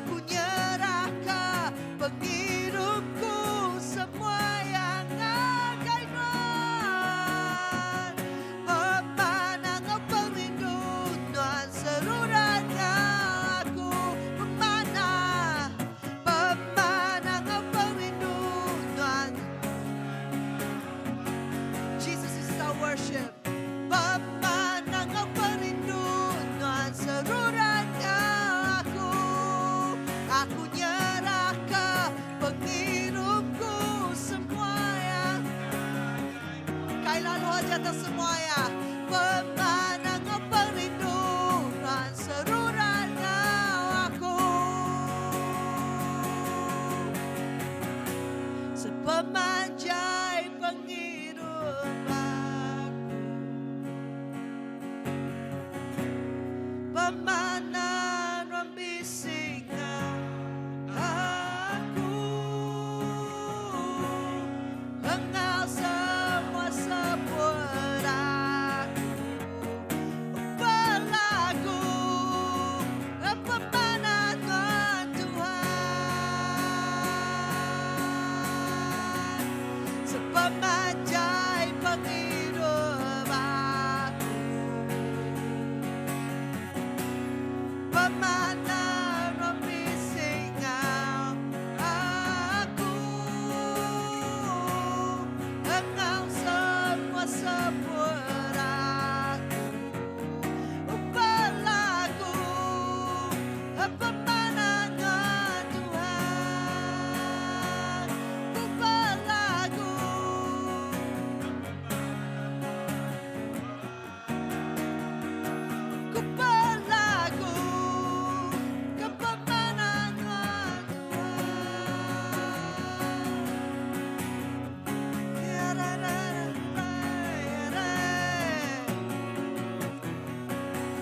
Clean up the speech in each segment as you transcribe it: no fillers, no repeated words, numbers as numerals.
Aku nyerahka pengirupku semua iya ngagai Nuan. Pemanah enggau pengerindu Nuan seruran enggau aku. Pemanah, pemanah enggau pengerindu Nuan. Jesus is our worship. Pemanah enggau pengerindu Nuan seruran enggau aku. Aku nyerahka pengirupku semua iya. Kai lalu aja atas semua iya. Pemanah enggau pengerindu Nuan seruran enggau aku. Sepemanjai pengidup aku. Pemanah nuan bisi enggau aku. Enggau semua seput aku. Belagu pemanah nuan Tuhan. Sepemanjai pengidup aku. Pemanah nuan bisi enggau aku. Enggau semua seput aku. Belagu pemanah nuan Tuhan. Ku belagu. Ku belagu ke pemanah nuan Tuhan.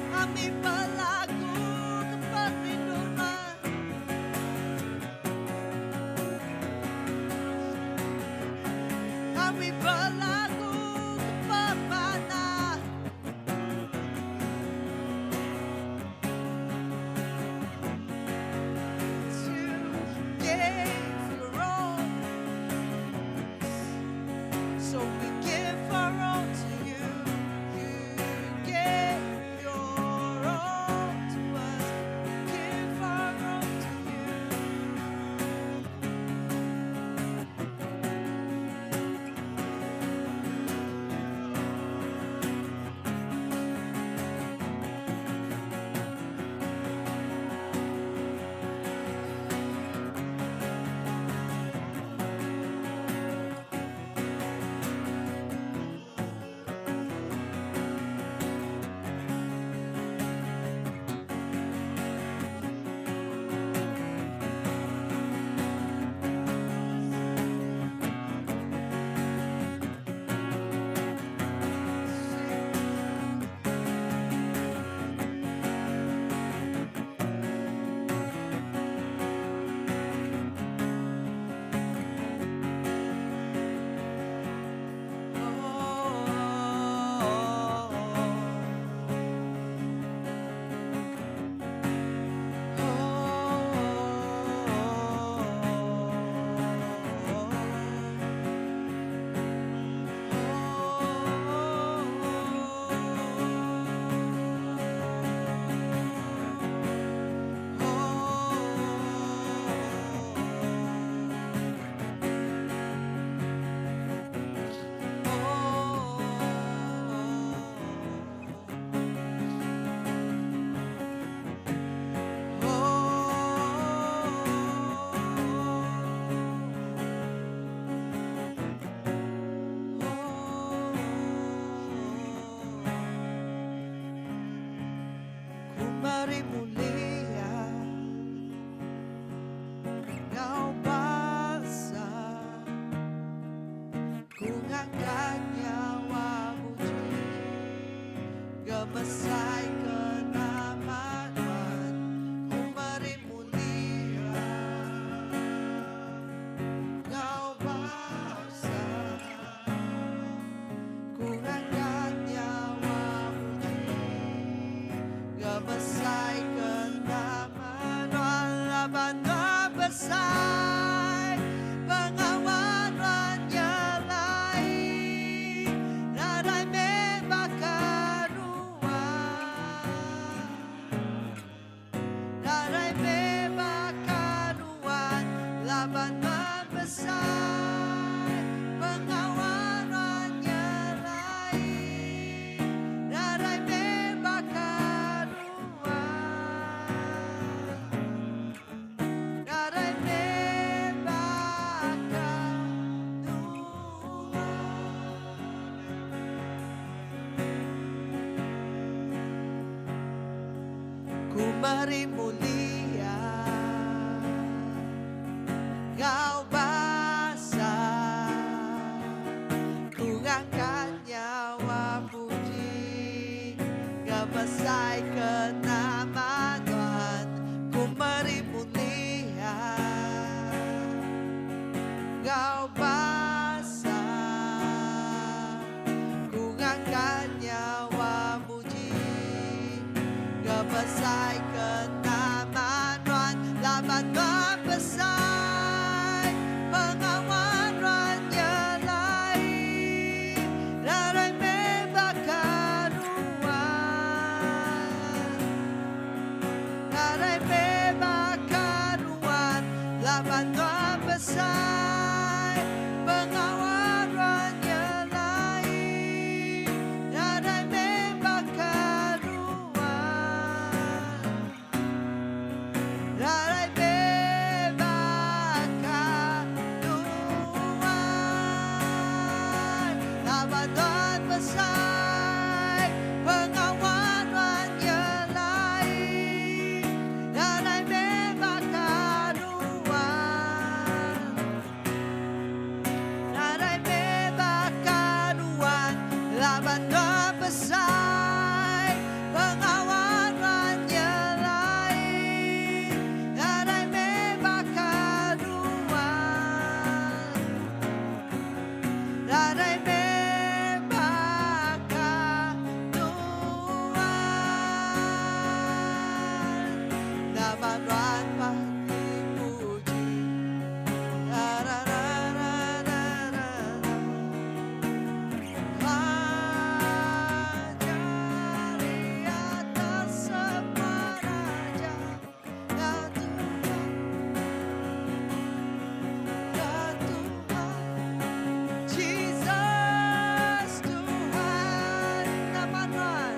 Kami belagu ke pengerindu nuan. Kami belagu ke pemanah. You gave your all, so we give our all to you. You gave your all to us. We give our all to you. Ku meri mulia enggau basa Ku ngangkat nyawa muji Ngemesai ke nama Nuan Ku meri mulia enggau basa Ku ngangkat nyawa muji Ngemesai ke nama Nuan. Meri mulia enggau basa. Ku ngangkat nyawa puji ngemesai ke nama Nuan. Ku meri mulia enggau basa. Ku ngangkat nyawa muji ngemesai ke nama Nuan. Laban Nuan besai, pengawa Nuan nyelai. Nadai meh baka Nuan. Nadai meh baka Nuan. Laban Nuan besai, pengawa Nuan nyelai. Nadai meh baka Nuan. Nadai meh baka Nuan. Laban Nuan besai, pengawa Nuan nyelai. Nadai meh baka Nuan. Nadai meh baka Nuan. Laban Nuan besai, pengawa Nuan nyelai. Nadai meh baka Nuan. Nadai meh baka Nuan. Nama Nuan patut dipuji. Ra ra ra ra ra ra. Raja di atas semua raja. Ya Tuhan, Ya Tuhan, Jesus Tuhan. Nama Nuan,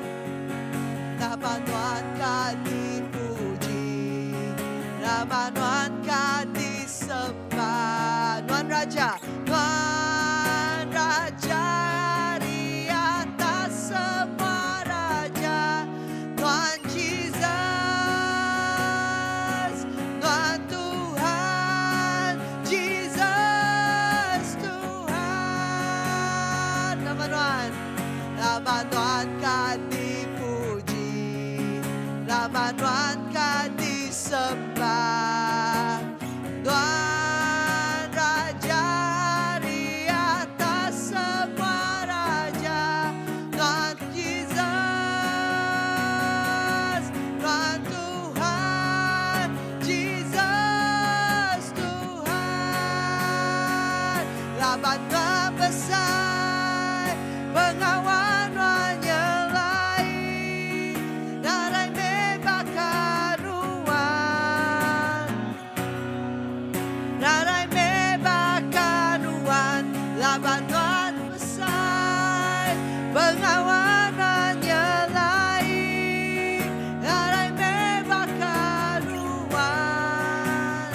nama Nuan ka dipuji. Nama Nuan ka disembah. Nuan Raja, Nuan Raja di atas semua raja. Tuhan Jesus, Tuhan Tuhan, Jesus Tuhan. Nama Nuan, nama Nuan ka dipuji. Nama Nuan ka disembah. Tuhan Raja di atas semua raja. Tuhan Jesus, Tuhan Tuhan, Jesus Tuhan. Laban Nuan besai, pengawa Nuan nyelai. Nadai meh baka Nuan. Nadai meh baka Nuan. Laban Nuan besai, pengawa Nuan nyelai. Nadai meh baka Nuan.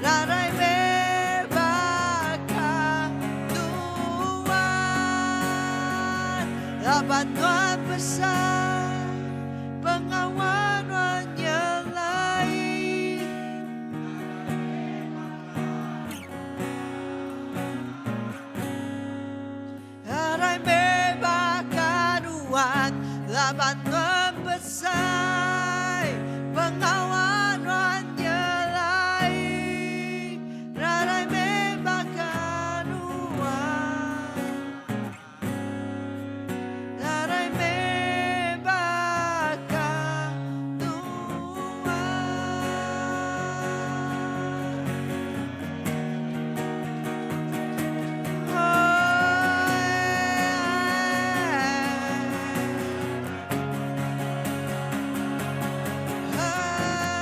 Nadai meh baka Nuan. Laban Nuan besai, pengawa Nuan nyelai. Nadai meh baka Nuan. Laban Nuan besai, pengawa Nuan nyelai. Nadai meh baka Nuan. Nadai meh baka Nuan. Oh,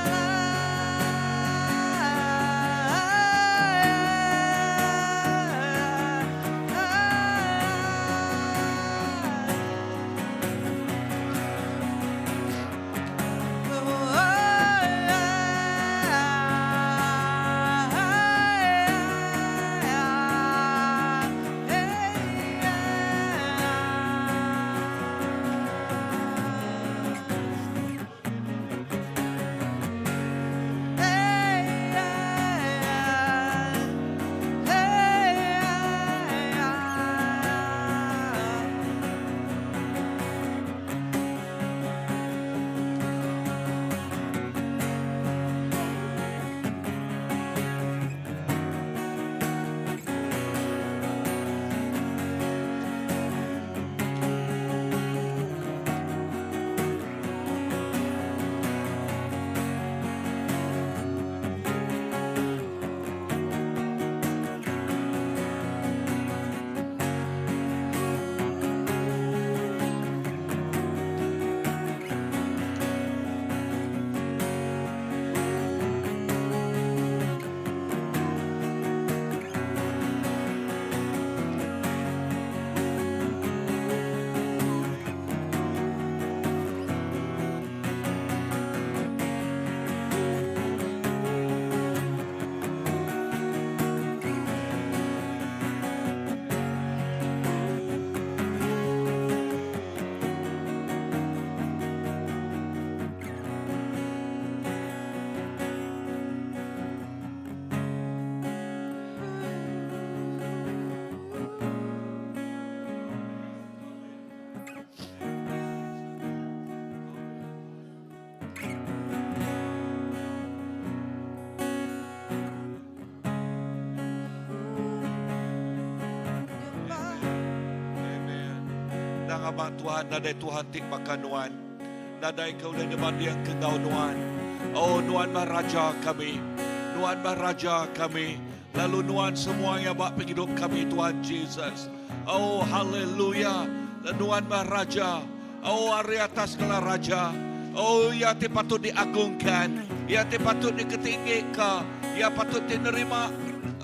Amat Tuhan nadai Tuhan ti baka Nuan. Nadai ke ulih dibandingka enggau Nuan. Oh Nuan meh Raja kami. Nuan meh Raja kami. Lalu Nuan semua iya ba pengidup kami Tuhan Jesus. Oh haleluya. Nuan meh Raja. Oh ari atas segala raja. Oh iya ti patut diagungkan. Iya ti patut diketinggika. Iya patut ti nerima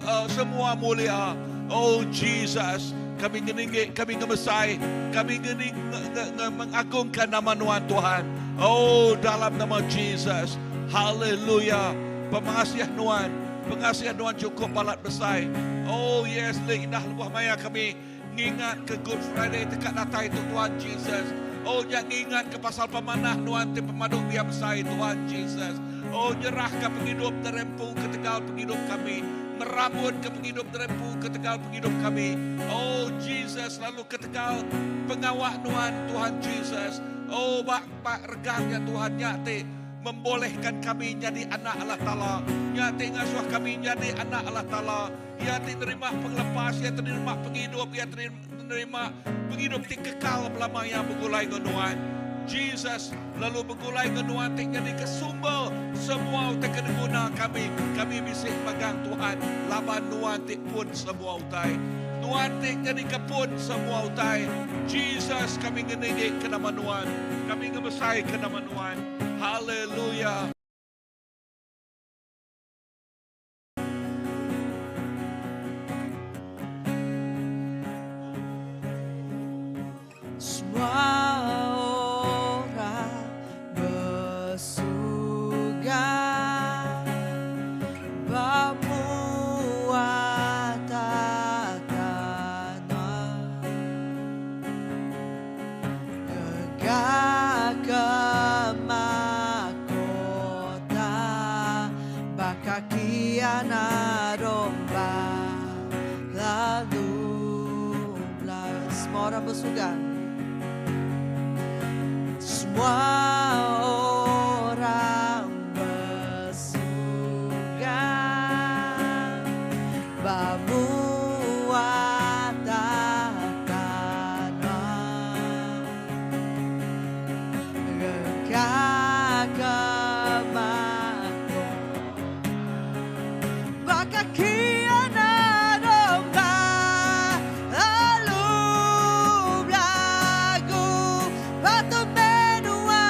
uh, semua mulia. Oh Jesus, kami ngeninggi, kami ngemesai, kami ngening, nge, nge, nge, mengagungkan nama Nuan Tuhan. Oh dalam nama Jesus. Haleluya. Pengasih Nuan, pengasih Nuan cukup balat besai. Oh yes, le indah lebuh maya kami Ngingat ke Good Friday ti ka datai tu Tuhan Jesus. Oh nya ngingat ke pasal pemanah nuan ti pemadu bia besai Tuhan Jesus. Oh nyerah ka pengidup derempu ketegal pengidup kami. Merabun ke pengidup derempu ketegal pengidup kami. Oh Jesus lalu ketegal pengawa nuan Tuhan Jesus. Oh ba ba regang nya Tuhan nya ti membolehkan kami nyadi anak Allah Taala. Nya ti ngasuh kami nyadi anak Allah Taala. Iya ti nerima pengelepas, iya ti nerima pengidup, iya ti nerima pengidup ti kekal belama iya begulai enggau nuan. Jesus lalu begulai enggau nuan ti nyadika sumber semua utai ke diguna kami. Kami bisi magang Tuhan laban nuan ti pun semua utai. Nuan ti nyadika pun semua utai. Jesus kami ngeningika nama nuan. Kami ngemesaika nama nuan. Haleluya. Semua orang besuga ba mua tatanah. Gaga ke makota ba kaki anak domba lalu bela semua orang besugang. Semua orang besugang ba mua tatanah. Rengka ke mako ba kaki anak domba lalu belagu patut menua.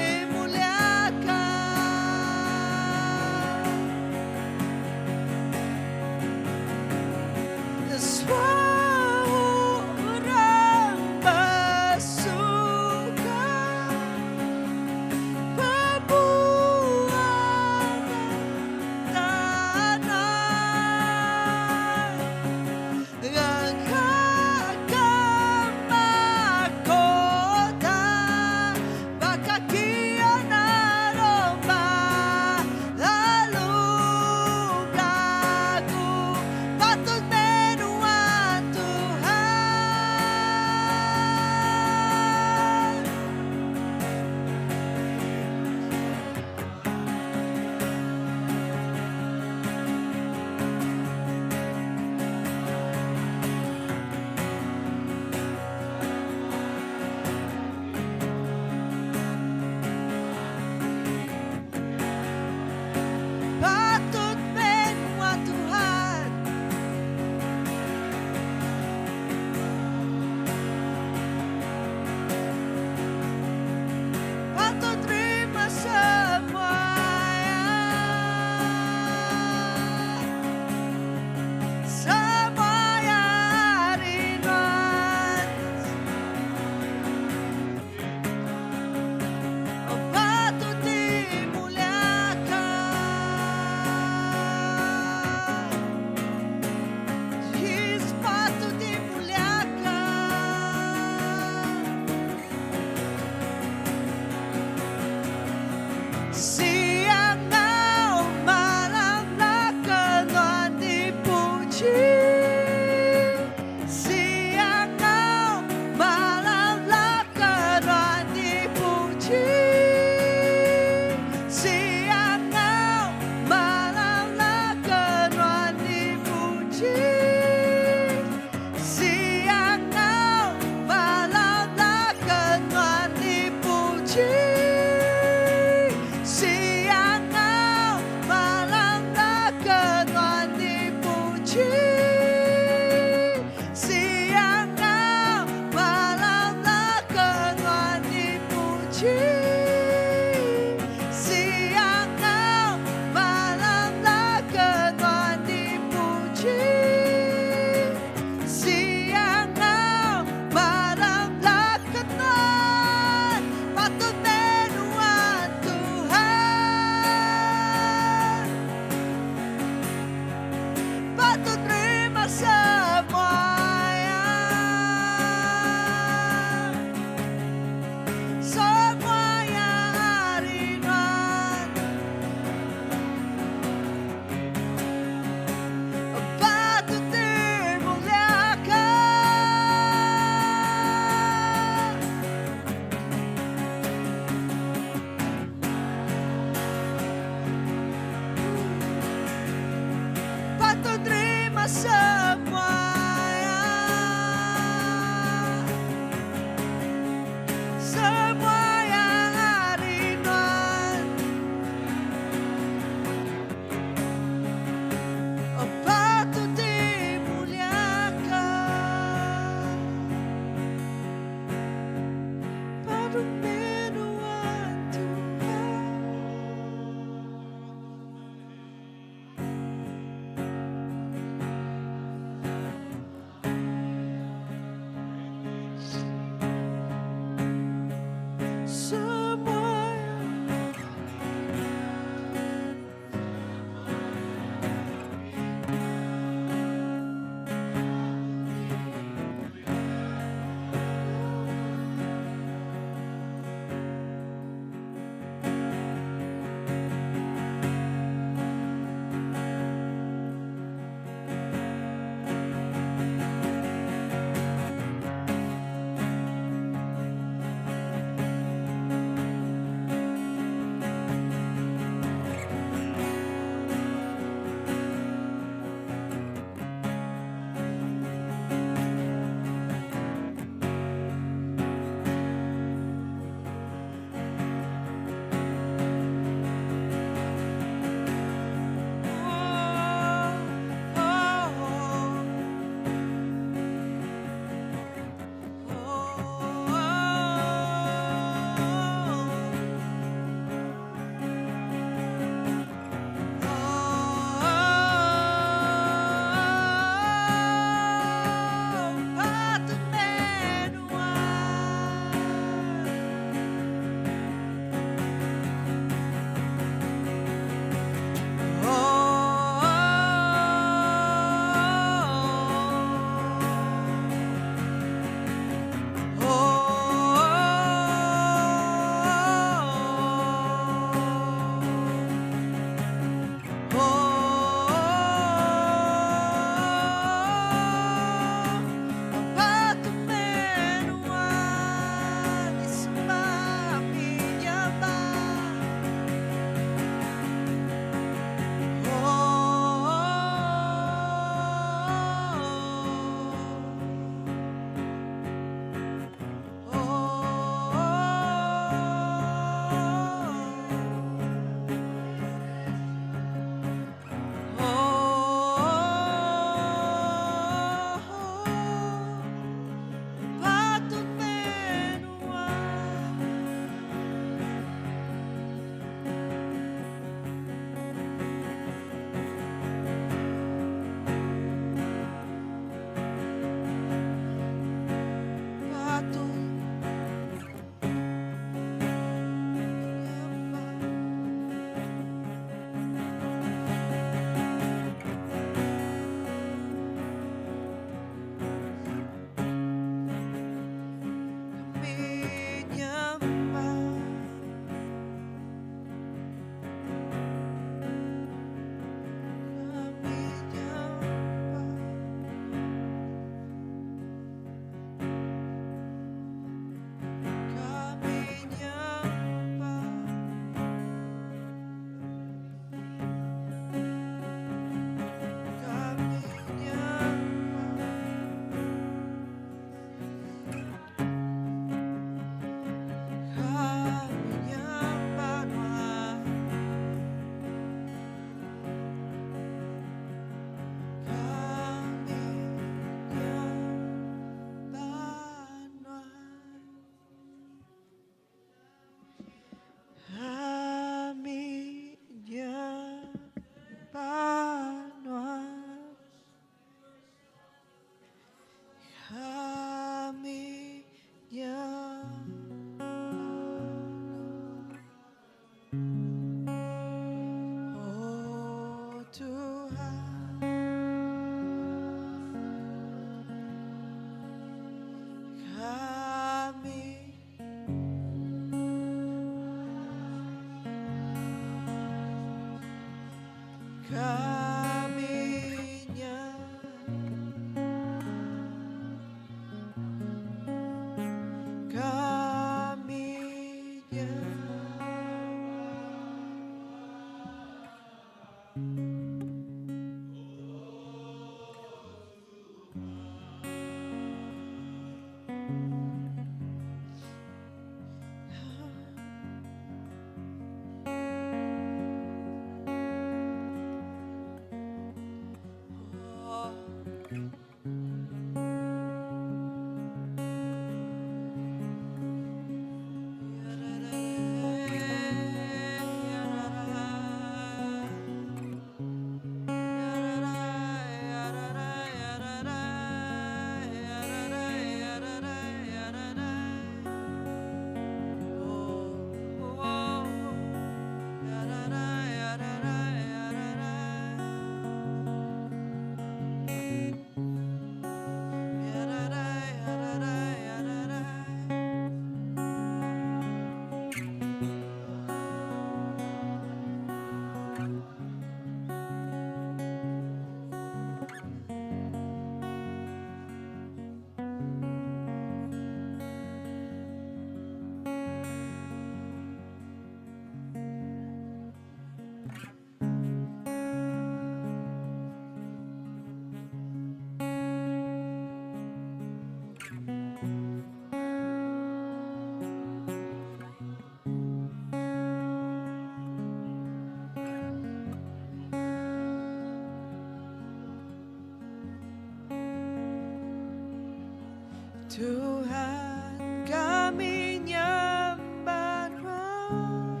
Tuhan kami nyembah Nuan.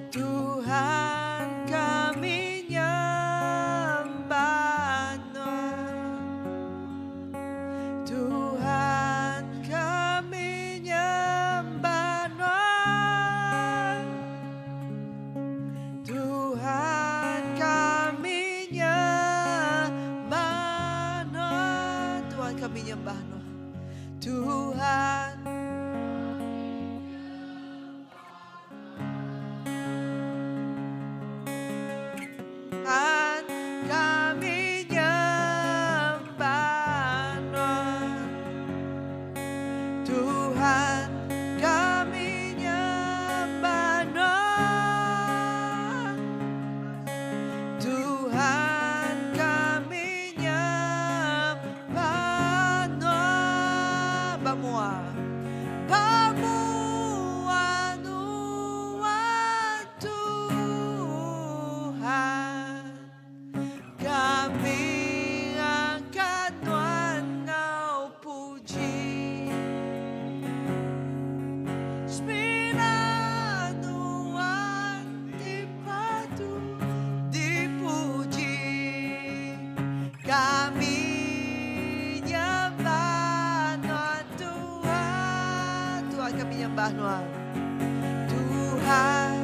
Tuhan kami nyembah Nuan. Tuhan kami nyembah Nuan. Tuhan kami nyembah Nuan. Tuhan kami nyembah Nuan. Tuhan. Tuhan kami nyembah Nuan. Tuhan kami nyembah Nuan. Tuhan kami nyembah Nuan. Ba mua. Ba mua Nuan Tuhan. Kami angkat Nuan ngau puji. Semina Nuan ti patut dipuji. Kami nyembah Nuan Tuhan. Tuhan kami nyembah Nuan. Tuhan.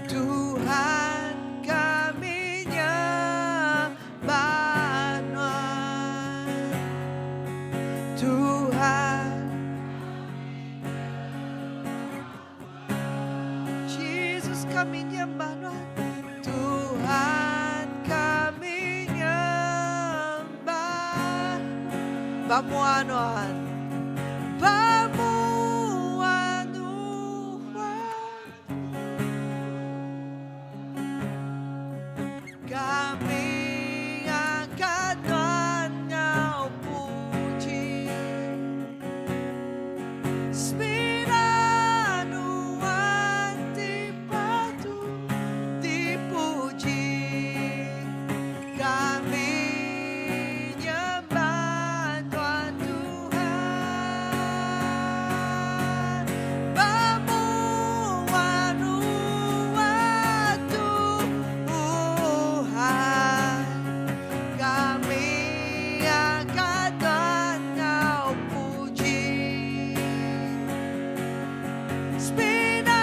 Tuhan kami nyembah Nuan. Tuhan. Jesus kami nyembah Nuan. Tuhan kami nyembah. Ba mua Nuan. Ba mua Nuan. Kami angkat Nuan ngau puji. Semina Nuan ti patut dipuji. Kami nyembah Tuhan Tuhan. Ba mua Nuan Tuhan. Kami angkat Nuan ngau puji. Semina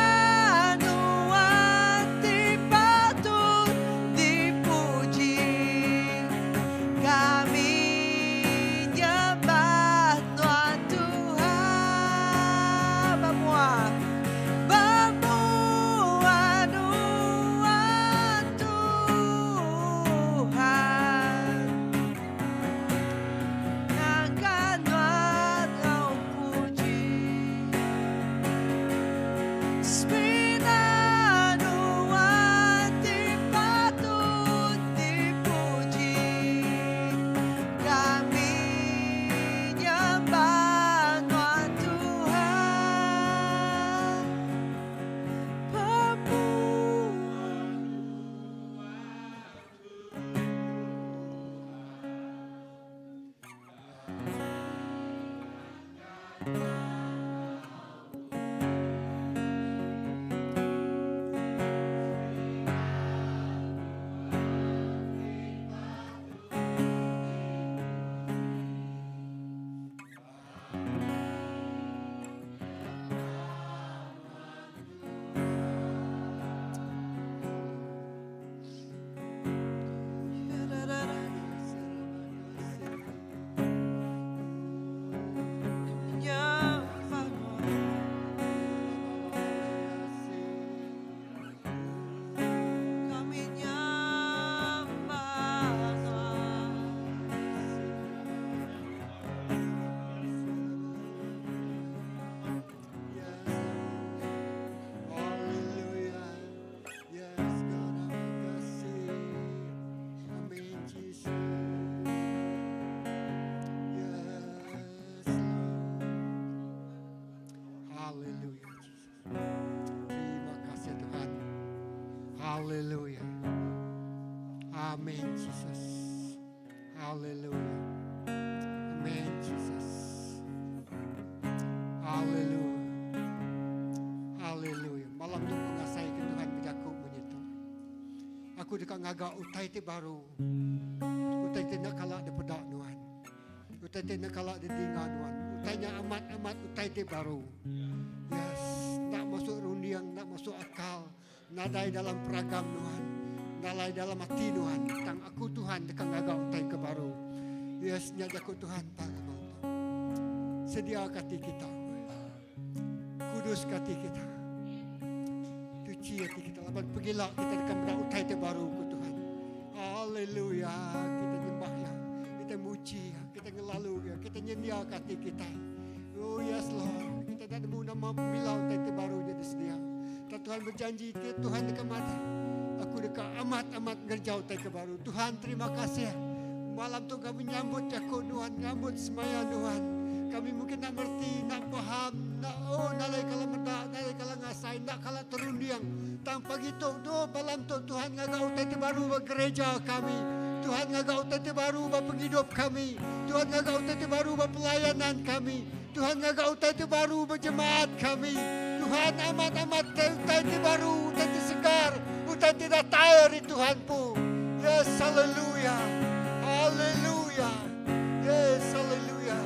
Nuan ti patut dipuji. Kami nyembah Tuhan Tuhan. Ba mua. Ba mua Nuan Tuhan. Angkat Nuan ngau puji. Semina Nuan ti patut dipuji. Kami nyembah Nuan Tuhan. Ba mua. Jesus. Hallelujah. Amen Jesus. Hallelujah. Hallelujah. Malam tu ku ngasai ke Tuhan bejaku munyi tu. Aku deka ngaga utai ti baru. Utai ti enda kala dipeda nuan. Utai ti enda kala didinga nuan. Utai nya amat-amat utai ti baru. Yes, enda masuk runding, enda masuk akal. Nadai dalam peragam nuan, nalai dalam ati nuan. Tang aku Tuhan deka ngaga utai ke baru. Yes, nya jaku Tuhan tang amau tu. Sedia ke ati kita. Kudus ke ati kita. Tuchi ati kita laban pegila kita deka meda utai ti baru ku Tuhan. Haleluya. Kita nyembah ya. Kita muji ya. Kita ngelalu ya. Kita nyendia ke ati kita. Oh yes Lord. Kita enda nemu nama pemila utai ti baru nya disedia. Tang Tuhan berjanji ti Tuhan deka madah. Aku deka amat-amat ngereja utai ke baru. Tuhan terima kasih. Malam tu kami nyambut jaku Nuan, nyambut semaya Nuan. Kami mungkin enda mereti, enda faham, enda oh nalai kala meda, nalai kala ngasai, enda kala terunding. Tang pagi tu, tu malam tu Tuhan ngaga utai ti baru ba gereja kami. Tuhan ngaga utai ti baru ba pengidup kami. Tuhan ngaga utai ti baru ba pelayanan kami. Tuhan ngaga utai ti baru ba jemaat kami. Tuhan amat-amat utai ti baru, utai ti segar, utai ti datai ari Tuhan pu. Yes, hallelujah. Hallelujah. Yes, hallelujah.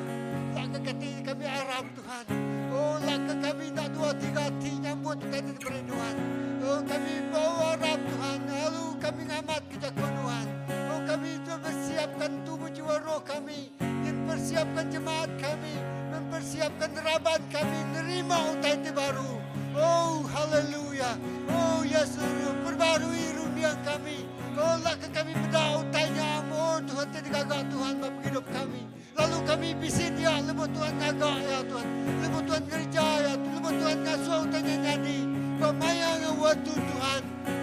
Lak ke kati kami arap Tuhan. Oh, lak ke kami enda dua tiga ati nyambut utai ti diberi Tuhan. Oh, kami bawa arap Tuhan. Lalu kami ngamat ke jaku Tuhan. Oh, kami tu bersiapkan tubuh jiwa roh kami. Mempersiapkan jemaat kami. Mempersiapkan raban kami nerima utai ti baru. Oh, hallelujah. Oh, yes, perbarui runding kami. Oh, lak ke kami meda utai nya. Oh, Tuhan ti digaga Tuhan ba pengidup kami. Lalu kami bisi dia lebuh Tuhan ngaga ya Tuhan. Lebuh Tuhan ngereja ya Lebuh Tuhan ngasuh utai nya nyadi. Ba maya enggau waktu Tuhan,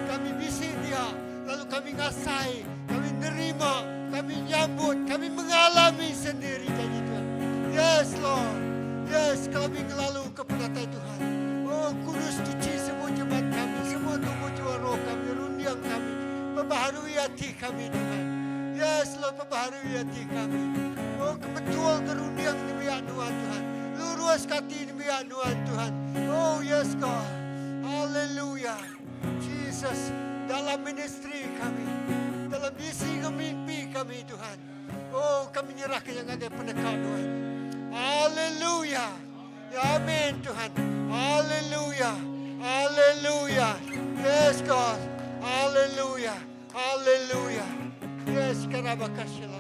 kami bisi dia. Lalu kami ngasai, kami nerima, kami nyambut, kami mengalami sendiri janji Tuhan. Yes, Lord. Yes, kami ngelalu ke penatai Tuhan. Oh, kudus cuci semua jemaat kami, semua tubuh jiwa roh kami, runding kami. Perbaharui hati kami, Tuhan. Yes, Lord, perbaharui hati kami. Oh, kebetul ke runding nembiak Nuan, Tuhan. Lurus ke hati nembiak Nuan, Tuhan. Oh, yes, God. Hallelujah. Jesus, dalam ministry kami, dalam visi ke mimpi kami, Tuhan. Oh, kami nyerahkan yang ada peneka Tuhan. Hallelujah. Ya, amin, Tuhan. Hallelujah. Hallelujah. Yes, God. Hallelujah. Hallelujah. Yes, karabakasila.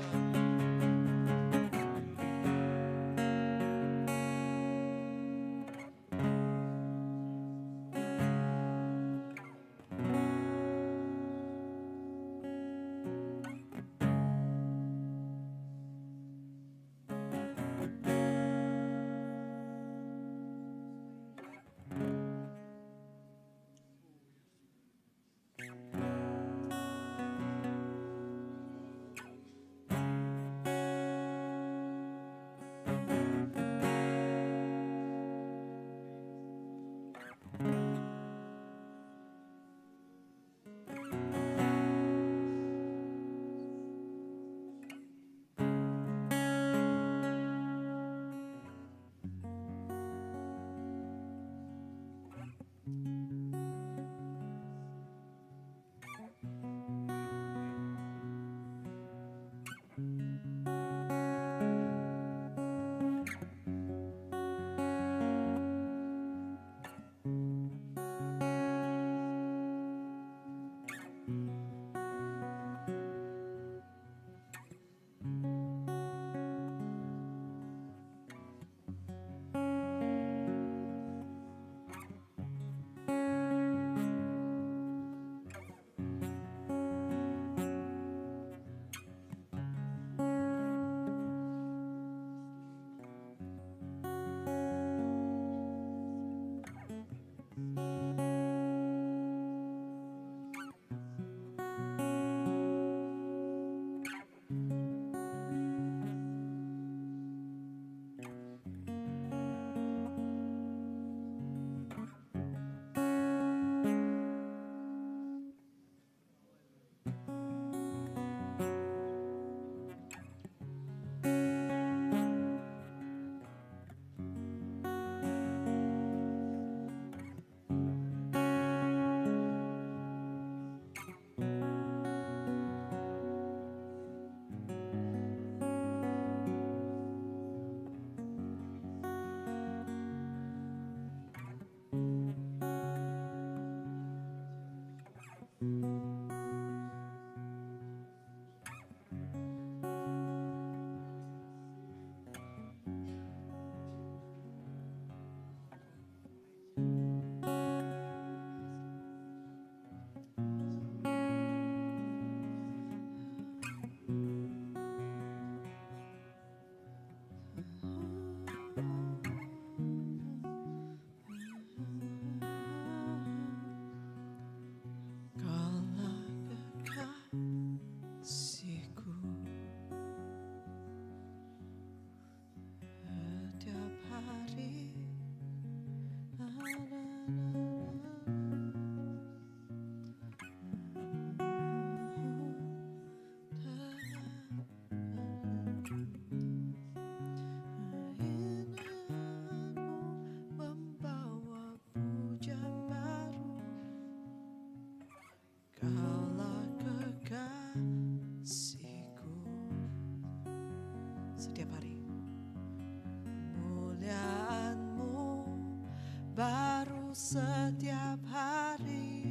setiap hari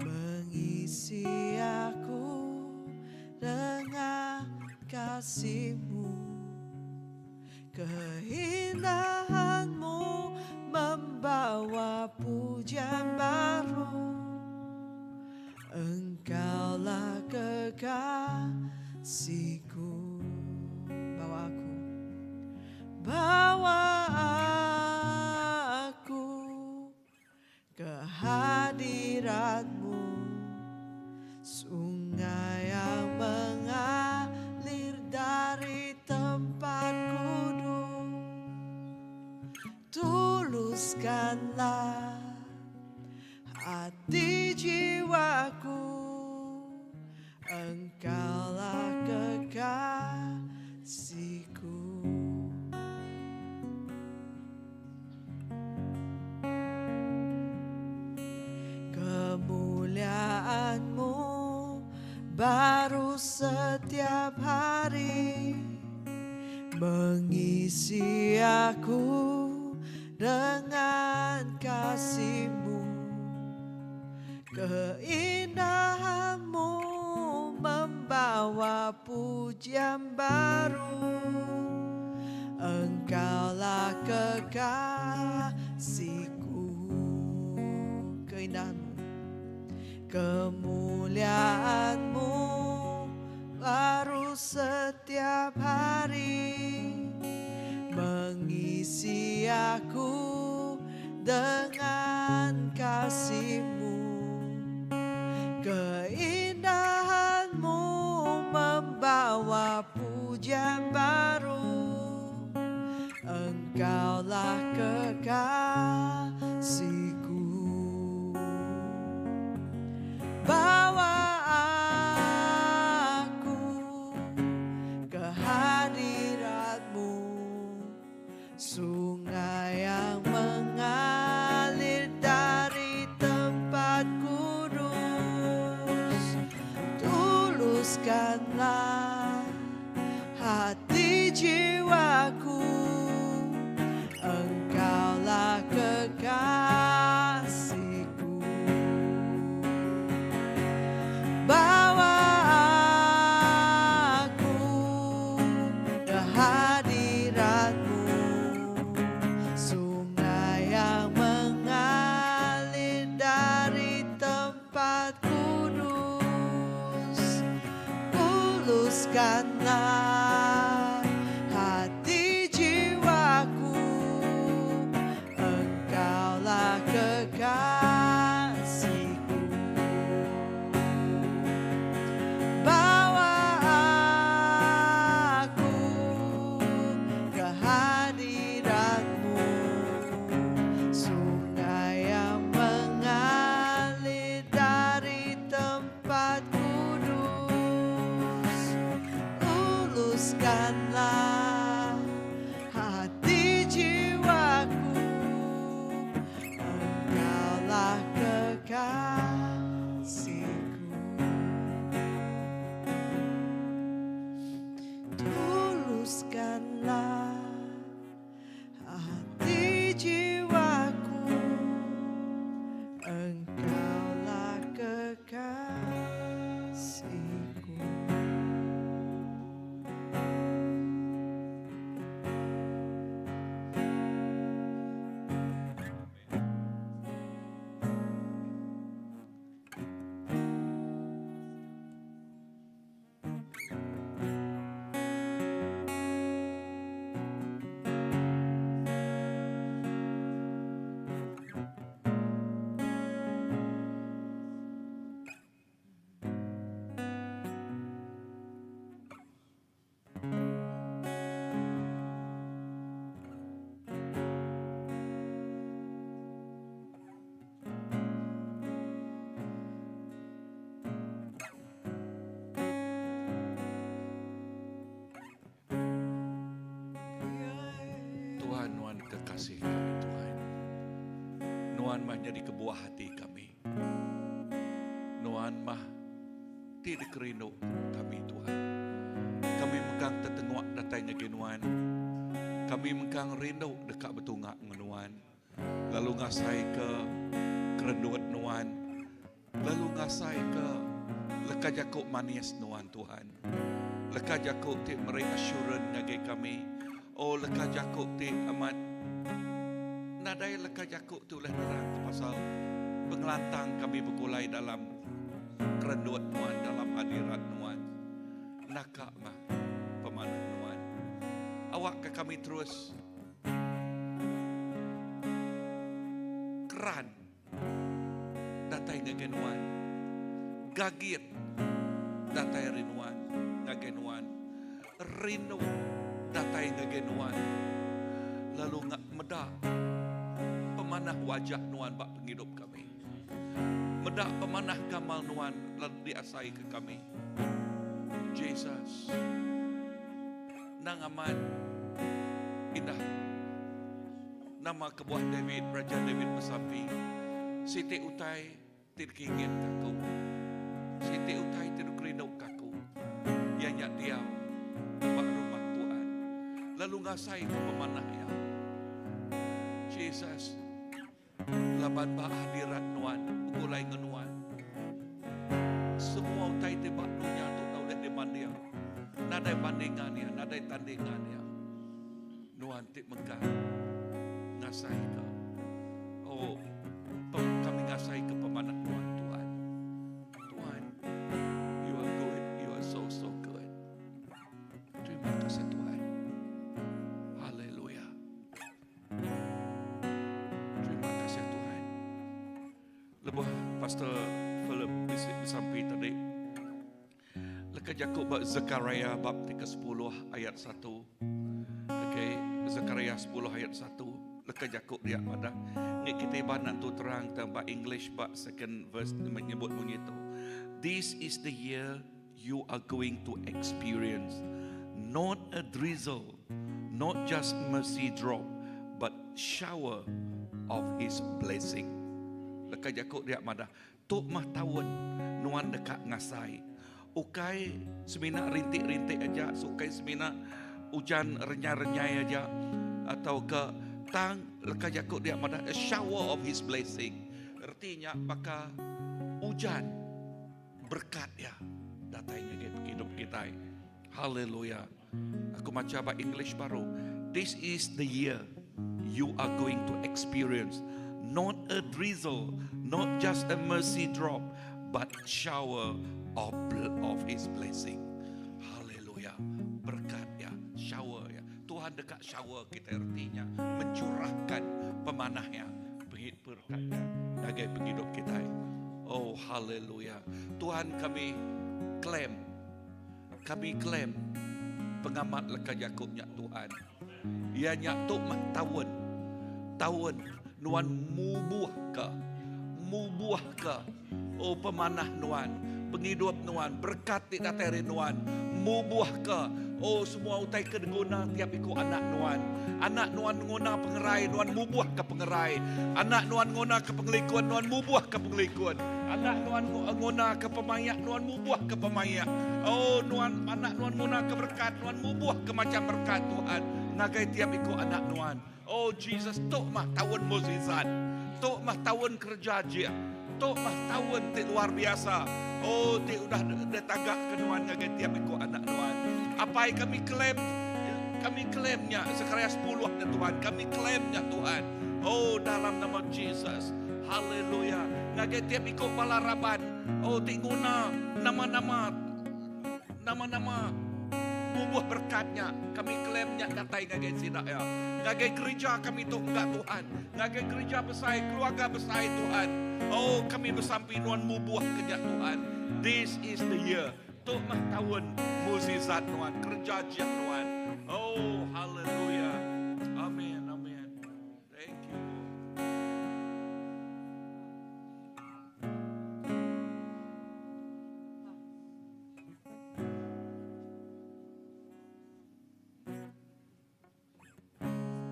Mengisi aku dengan kasihmu Keindahanmu membawa pujian baru Engkaulah kekasihku Bawa aku Bawa aku ke hadiratmu Sungai yang mengalir dari tempat kudus Tuluskanlah hati jiwaku Engkaulah kekasihku Kemuliaanmu baru setiap hari Mengisi aku dengan kasihmu Keindahanmu membawa pujian baru Engkaulah kekasihku Keindahanmu Kemuliaanmu baru setiap hari Mengisi aku dengan kasihmu Keindahanmu membawa pujian baru Engkaulah kekasihku Bawa aku ke hadiratmu Sungai yang mengalir dari tempat kudus Tuluskanlah hati jiwaku Engkaulah kekasihku Bawa aku ke hadiratmu Sungai yang mengalir dari tempat kudus Tuluskanlah hati jiwaku Engkaulah kekasihku Bawa aku ke hadiratmu Sungai yang mengalir dari tempat kudus Tuluskanlah hati jiwaku Engkaulah kekasihku Tuluskanlah hati jiwaku Engkaulah kekasihku Tuhan nuan kekasih kami Tuhan. Nuan mah nyadi kebuah hati kami. Nuan mah ti dikerindu kami Tuhan. Kami mengkang tetenguk datai ngagai nuan. Kami mengkang rindu deka betunga enggau nuan. Lalu ngasai ke kerendut nuan. Lalu ngasai ke leka jaku manis nuan Tuhan. Leka jaku ti meri assurance ngagai kami. Oh leka jaku ti amat nadai leka jaku ti ulih nerang ke pasal pengelantang kami begulai dalam kerendut nuan dalam hadirat nuan. Naka mah pemanah nuan. Awakka kami terus keran datai ngagai nuan. Gagit datai ari nuan ngagai nuan. Rindu datai ngagai nuan. Lalu meda pemanah wajah nuan ba pengidup kami. Meda pemanah gamal nuan lalu diasaika kami. Jesus. Nang amat indah nama kebuah David, Raja David besampi, Siti utai ti dikinginka aku, siti utai ti dikerinduka aku, iya nya diau ba rumah Tuhan lalu ngasaika pemanah Iya. Jesus. Laban ba hadirat Nuan, begulai enggau Nuan, semua utai ti ba dunya tu enda ulih dibanding. Nadai bandingan iya, nadai tandingan iya. Nuan ti mega ngasaika, oh, kami ngasaika pemanah Nuan, Tuhan. Tuhan, you are good, you are so, so good. Terima kasih Tuhan. Haleluya. Terima kasih Tuhan. Lebuh Pastor Philip bisi besampi tadi, leka jaku ba Zechariah bab ti ke-10 ayat 1. Okey, Zechariah 10 ayat 1. Leka jaku dia madah ngi kitai ba nentu terang tang ba English ba second verse menyebut munyi tu. This is the year you are going to experience not a drizzle, not just mercy drop, but shower of his blessing. Leka jaku dia madah, tu mah taun nuan deka ngasai. Ukai semina rintik-rintik aja, ukai semina ujan renyai-renyai aja atau ke tang leka jaku dia madah a shower of his blessing. Reti nya baka ujan Berekat iya datai ngagai pengidup kitai. Haleluya. Aku macha ba English baru. This is the year you are going to experience not a drizzle, not just a mercy drop, but shower of of his blessing. Haleluya. Berkat ya, shower ya. Tuhan deka shower kita artinya mencurahkan pemanah ya, berkat ya ngagai pengidup kitai. Oh haleluya. Tuhan kami claim kami claim pengamat leka jaku nya Tuhan. Iya nya tu meh taun taun nuan mubuhka mubuhka oh pemanah nuan pengidup nuan berekat ti datai ari nuan mubuhka oh semua utai ke diguna tiap iku anak nuan. Anak nuan nguna pengerai nuan mubuhka pengerai. Anak nuan nguna ke pengelikun nuan mubuhka pengelikun. Anak nuan nguna ke pemaik nuan mubuhka pemaik. Oh nuan anak nuan nguna ke berekat nuan mubuhka macham berekat Tuhan ngagai tiap iku anak nuan. Oh Jesus tu mah taun mukjizat. Tu mah taun kereja ajih. Tu mah taun ti luar biasa. Oh ti udah ditagaka nuan ngagai tiap iku anak nuan. Apai kami claim kami claim nya Zechariah sepuluh nya Tuhan. Kami claim nya Tuhan. Oh dalam nama Jesus. Haleluya. Ngagai tiap iku bala raban. Oh ti nguna nama-nama Nama-nama bubuh berekat nya kami claim nya datai ngagai sida iya. Ngagai gerija kami tu mega Tuhan. Ngagai gerija besai, keluarga besai Tuhan. Oh kami besampi nuan mubuh ke nya Tuhan. This is the year. Tu mah taun mukjizat nuan, kereja ajih nuan. Oh haleluya. Amen amen. Thank you Lord.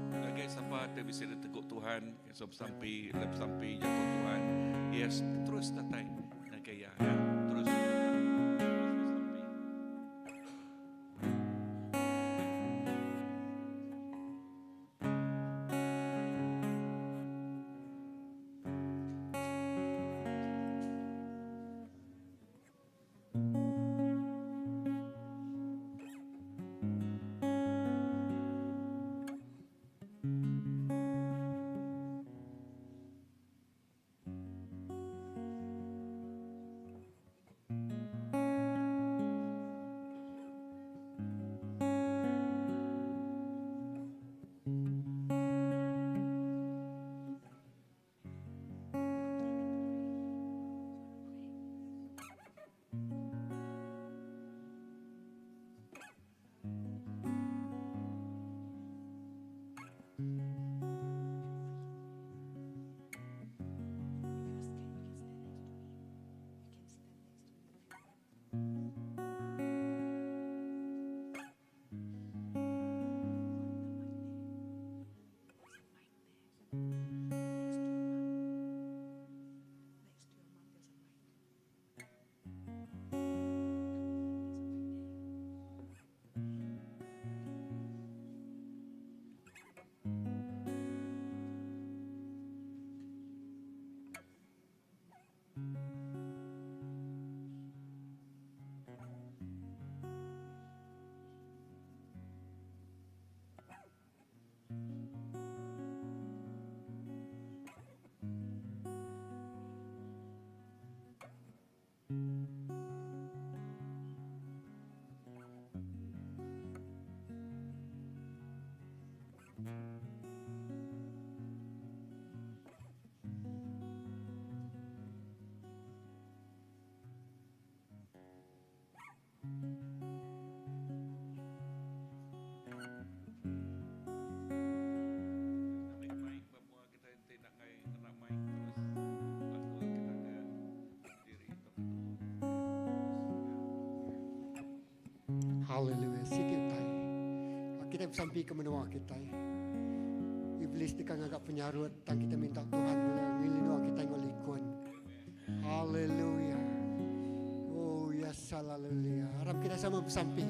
Ngagai sapa ti bisi ditegu Tuhan, keso besampi, le besampi jaku Tuhan. Yes, terus datai ngagai iya ya. Terus mega terus besampi. Haleluya. Siti utai. Kita besampi ke menua kitai. Iblis deka ngaga penyarut tang kita minta Tuhan ngelindung kita enggau likun. Haleluya. Oh yes, haleluya. Aram kita sama besampi.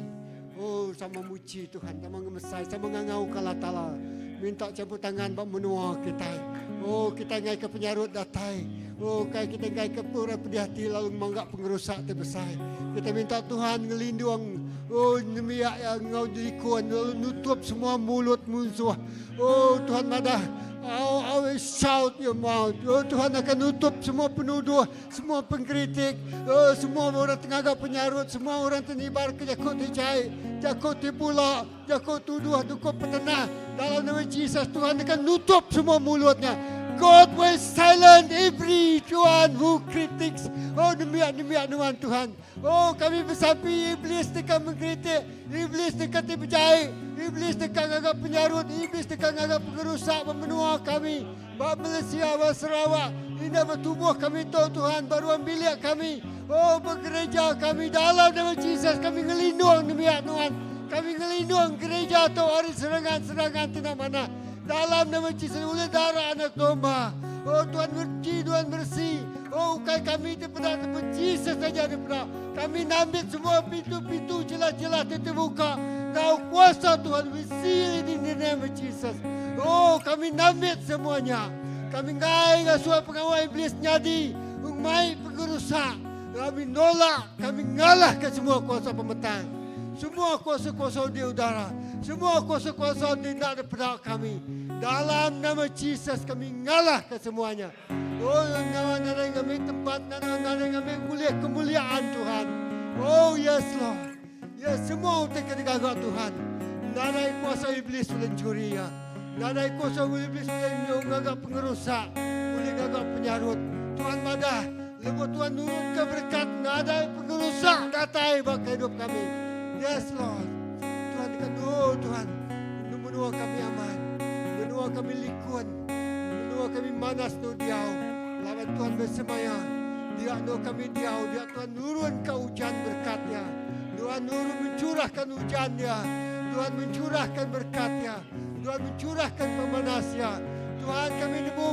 Oh sama muji Tuhan, sama ngemesai, sama ngangau ke Allah Taala. Minta campur tangan ba menua kitai. Oh kita ngai ke penyarut datai. Oh kai kita ngai ke pura pedih ati lalu mangga pengerusak ti besai. Kita minta Tuhan ngelindung oh nembiak ya ngau likun lalu nutup semua mulut munsuh. Oh Tuhan madah Oh, I will shout your mouth. Oh Tuhan akan nutup semua penuduh, semua pengkritik, oh, semua orang tengaga penyarut, semua orang tenibar ke jakut ti jai, jakut ti pula, jakut tuduh, dukup petenah. Dalam nama Jesus Tuhan akan nutup semua mulutnya. God will silence every one who critics. Oh nembiak-nembiak nuan Tuhan. Oh kami besampi iblis deka mengkritik, iblis deka ti bejai, iblis deka ngaga penyarut, iblis deka ngaga pengerusak ba menua kami, ba Malaysia, ba Sarawak. Indah ba tubuh kami tu Tuhan, ba ruang bilik kami, oh ba gereja kami dalam nama Jesus kami ngelindung nembiak nuan. Kami ngelindung gereja tu ari serangan-serangan ti enda manah. Dalam nama Jesus ulih darah anak domba. Oh Tuhan merci, Tuhan mercy. Oh ukai kami ti peda tapi Jesus saja ti peda. Kami nambit semua pintu-pintu celah-celah ti terbuka. Ngau kuasa Tuhan we seal it in the name of Jesus. Oh kami nambit semuanya. Kami ngai ngasuh pengawa iblis nyadi mai pengerusak. Kami nolak, kami ngalahkan semua kuasa pemetang. Semua kuasa-kuasa di udara. Semua kuasa-kuasa di enda dipeda kami. Dalam nama Jesus kami ngalahkan semuanya. Oh, nyawa nadai ngambi tempat, nyawa nadai ngambi ngulih kemuliaan Tuhan. Oh, yes Lord. Yes, semua utai ke digaga Tuhan. Nadai kuasa iblis ulih mencuri iya. Nadai kuasa iblis ulih ngaga pengerusak, ulih ngaga penyarut. Tuhan madah, lebuh Tuhan nurunka berekat, nadai pengerusak datai ba kehidup kami. Yes Lord. Tuhan deka nulung Tuhan. Menua kami aman. Menua kami likun. Menua kami manas endur diau. Laban Tuhan besemaya. Dia endur kami diau. Dia Tuhan nurunka ujan berkat Iya. Tuhan nurun mencurahkan ujan Iya. Tuhan mencurahkan berkat Iya. Tuhan mencurahkan pemanas Iya. Tuhan kami nemu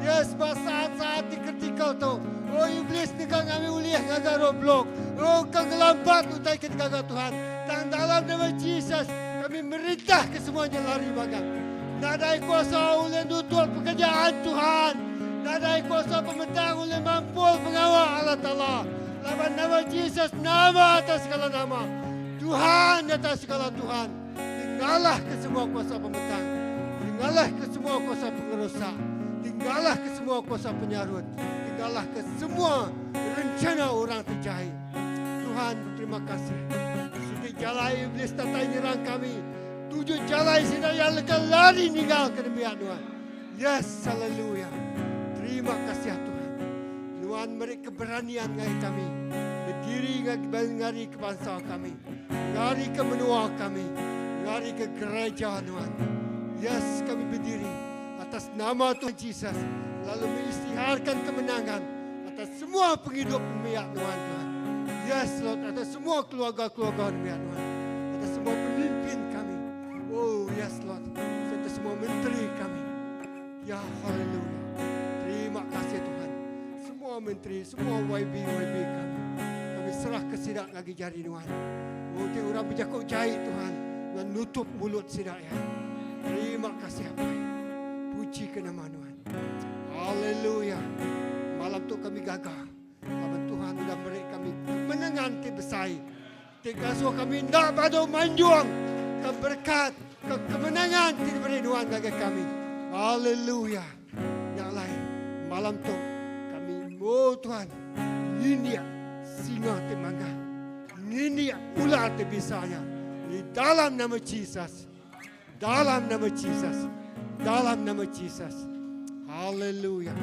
Yes ba saat-saat ti kritikal tu. Oh iblis deka ngambi ulih ngaga roadblock. Oh ka ngelambat utai ke digaga Tuhan. Tang dalam nama Jesus kami merintah ke semua nya lari magang. Nadai kuasa ulih nutup pekerjaan Tuhan. Nadai kuasa pemetang ulih mampul pengawa Allah Taala. Laban nama Jesus nama atas segala nama. Tuhan atas segala Tuhan. Ti ngalahka semua kuasa pemetang. Ti ngalahka semua kuasa pengerusak. Ti ngalahka semua kuasa penyarut. Ti ngalahka semua rencana orang ti jai. Tuhan, terima kasih. Siti jalai iblis datai nyerang kami. Tuju jalai sida iya leka lari ninggalka nembiak nuan. Yes, haleluya. Terima kasih Tuhan. Nuan meri keberanian ngagai kami bediri ngari ke bansa kami, ngari ke menua kami, ngari ke gereja nuan. Yes, kami bediri atas nama Tuhan Jesus lalu mengisytiharkan kemenangan atas semua pengidup nembiak nuan Tuhan. Yes, Lord, atas semua keluarga-keluarga nembiak nuan, atas semua pemimpin kami. Oh, yes, Lord, serta semua menteri kami. Ya, haleluya. Terima kasih Tuhan. Semua menteri, semua YB, YB kami. Kami serah ke sida ngagi jari nuan. Oh, ti orang bejaku jai Tuhan. Nuan nutup mulut sida ya. Terima kasih Apai. Puji ke nama nuan. Haleluya. Malam tu kami gaga. Laban Tuhan udah meri kami kemenangan ti besai. Ti ngasuh kami enda badu manjung ke berekat ke kemenangan ti diberi nuan ngagai kami. Haleluya. Nya alai malam tu kami oh Tuhan ngindik singa ti mangah. Ngindik ular ti bisa nya di dalam nama Jesus. Dalam nama Jesus. Dalam nama Jesus. Haleluya.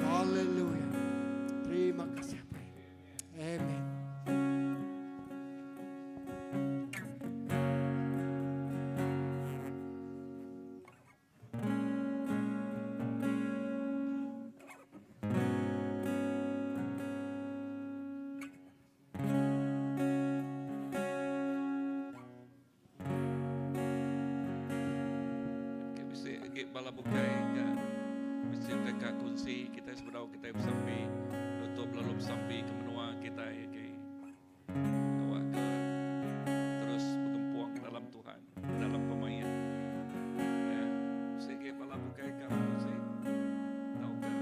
Haleluya. Terima kasih. Amen. agi bala bukai ke bisi deka kunsi kitai sebedau kitai besampi nutup lalu besampi ke menua kitai agi. Awakka terus begempung dalam Tuhan, dalam pemaik. Ya, bisi agi bala bukai ka bekunsi tauka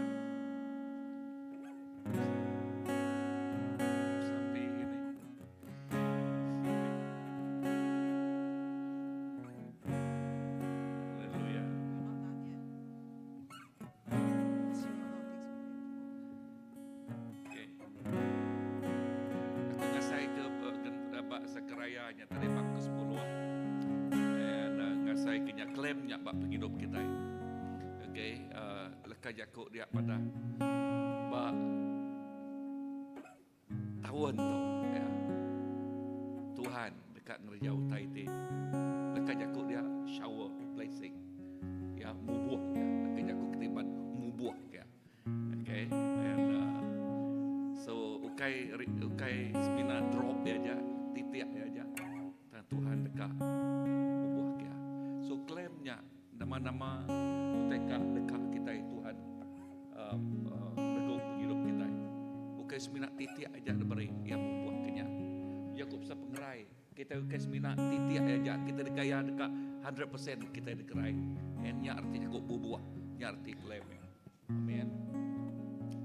besampi gini. Haleluya. Okay. Aku ngasai ke ba Zechariah nya tadi bab ke 10 and uh, ngasai ke nya claim nya ba pengidup kita. Okay, uh, leka jaku dia pada ba Taun tu iya Tuhan deka ngereja utai ti leka jaku dia shower blessing. Ya mubuh ya leka jaku ketiban mubuh ya. Okay and uh, so ukai ukai semina drop dia aja, titik dia aja. Tang Tuhan deka mubuh kia. So claim nya nama-nama utai ka deka kitai Tuhan uh, uh, negu pengidup kitai. Bukai semina titik aja diberi iya mubuh ke nya. Jaku pasal pengerai, kitai ukai semina titik aja kita deka iya deka 100% kitai dikerai. And nya arti jaku bubuh, nya arti claim nya. Amen.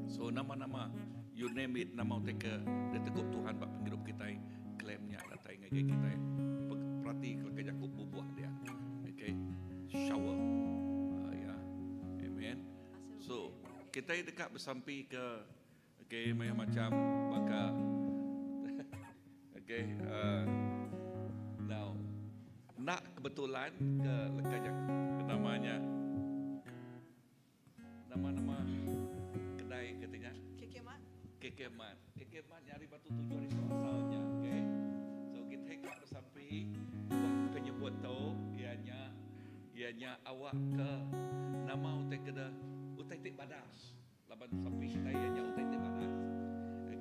So nama-nama you name it nama utai ke ditegup Tuhan ba pengidup kitai claim nya datai ngagai kitai. Perati ke leka jaku bubuh dia. Okay. Shower. Uh, ya. Amen. So kitai deka besampi ke okay mayuh macam baka okay uh, now nak kebetulan ke leka jaku namanya Nama-nama kedai kata nya? KK Mart. KK Mart. KK Mart nya ari Batu Tujuh ari tu asal nya. Okay. So kitai ka besampi wak ke nyebut tu iya nya iya nya awak ke nama utai ke deh utai ti badas. Laban sampi kitai iya nya utai ti badas.